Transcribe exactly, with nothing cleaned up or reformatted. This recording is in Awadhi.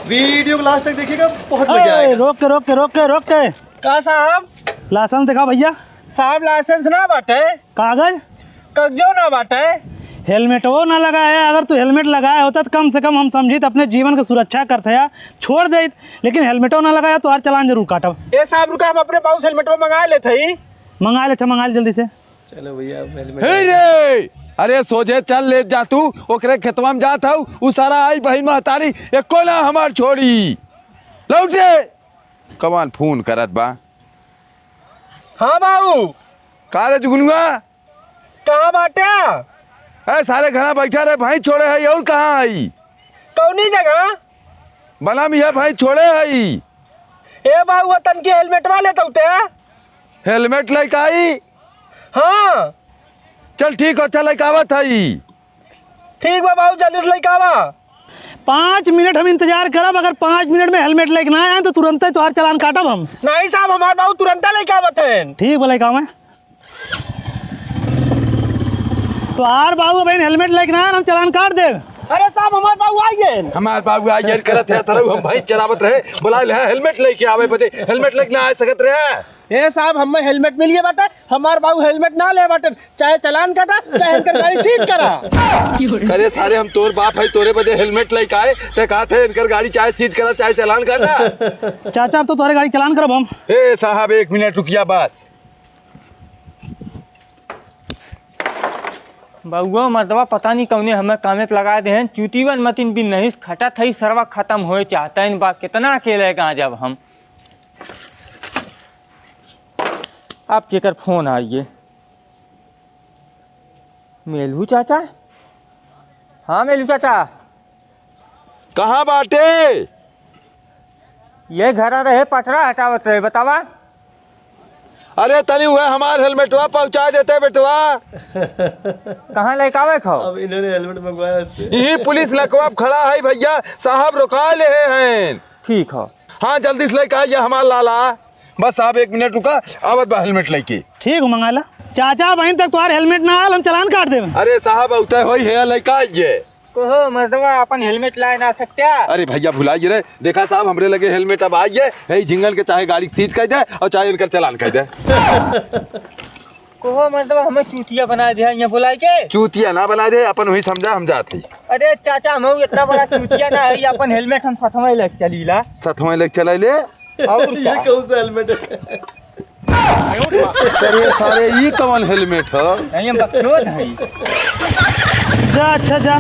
वीडियो को लास्ट तक देखिएगा, बहुत मजा ए, आएगा। रोक के, रोक के, रोक के, रोक के। का साहब? लाइसेंस दिखाओ भैया। साहब, लाइसेंस ना बाटे। कागज? कागजो ना बाटे। हेलमेटवो ना लगाया है। अगर तू हेलमेट लगाया होता तो कम से कम हम समझित अपने जीवन के सुरक्षा करते या छोड़ देत, लेकिन हेलमेटो ना लगाया तो हर चालान जरूर काटब। ए साहब रुका, हम अपने बाबू से हेलमेटवा मंगा लेत हई। मंगा ले, अच्छा मंगा ले जल्दी से। चलो भैया, अब हेलमेट हे रे, अरे सोझे चल ले जा तू, ओकरे खेतवा में जात हऊ, उ सारा आई बहिन महतारी, एको ना हमार छोड़ी। लौटे, कमान फोन करत बा। हाँ बाबू। का रे जुगनुआ? कहाँ बाटे? ए सारे घरा बैठा रहे, भैंस छोड़े है, और कहाँ आई? कौनी जगह? बलम यह भैंस छोड़े है। ए बाबू, वो तनकी हेलमेटवा लेत होते। हेलमेट लेके आई? हाँ। चल ठीक हो, चल लेके आवत हई। ठीक बा बाबू, जल्दी से लेके आवा। पाँच मिनट हम इंतजार करब, अगर पाँच मिनट में हेलमेट लेके ना आए तो तुरंते तोहार चालान काटब हम। नहीं साहब, हमार बाबू तुरंते लेके आवत हैं। ठीक बा, लेके आवे। तोहार बाबू अबहिन हेलमेट लेके ना आए, हम चालान काट देब। अरे साहब, हमार बाबू आ गए। हमार बाबू आ गए करत है, तरह हम भैंस चरावत रहे, बुला ले, हेलमेट लेके आवे बदे, हेलमेट लेके ना आ सकत रहे। ए साहब, हमें हेलमेट मिल गया बाटे, हमार बाबू हेलमेट ना ले बाटे, चाहे चालान काटा, चाहे इनकर गाड़ी सीज करा। अरे सारे, हम तोर बाप है, तोरे बदे हेलमेट लेके आए, ते कहत है इनकर गाड़ी चाहे सीज करा, चाहे चालान काटा। चाचा, अब तो तोरे गाड़ी चालान करब हम। ए साहब, एक मिनट रुकिया बस। बउआ मर्दवा पता नहीं कौने हमें कामे पे लगा दे हैं, चूतीवन मतिन बिन नहीं खटत है, सरवा खत्म होए चाहता है, बा कितना अकेले गाँजब हम। अब केकर फोन आइए? मेलू चाचा? हाँ मेलू चाचा। कहाँ बाटे? ये घरा रहे, पटरा हटावत रहे, बतावा। अरे तनी उहे हमार हेलमेटवा पहुँचा देते बेटवा। कहाँ लेके आवे खो? अब इन्होंने हेलमेट मंगवाया उससे। यही पुलिस लकवा पे खड़ा है भैया, साहब रोका ले हैं। ठीक हो। हाँ, जल्दी से लेके आइए हमार लाला। बस साहब, एक मिनट रुका, आवत बा हेलमेट लेके। ठीक हो, मंगा ला। चाचा, बहिन तक तोहार हेलमेट ना आयल, हम चालान काट देब। अरे साहब, औते होई है, लेके आइए। कहो मर्दवा, अपन हेलमेट लाए ना सकते? अरे भैया, भुलाइए रे। देखा साहब, हमरे लगे हेलमेट अब आइए, यही झिंगन के चाहे गाड़ी सीज कर दे और चाहे इनकर चालान कर दे। कहो मर्दवा, हमें चूतिया बना दिया यहाँ बुलाए के। चूतिया ना बना दे, अपन वही समझा, हम जात ही। अरे चाचा, हम इतना बड़ा चूतिया ना है, अपन हेलमेट हम सथवा लेके चलीला। सथवा लेके चलाइले? और ये क्या? कौन सा हेलमेट है? अरे सारे, ई कौन हेलमेट है? नहीं, हम बकचोद हैं। जा, अच्छा, जा।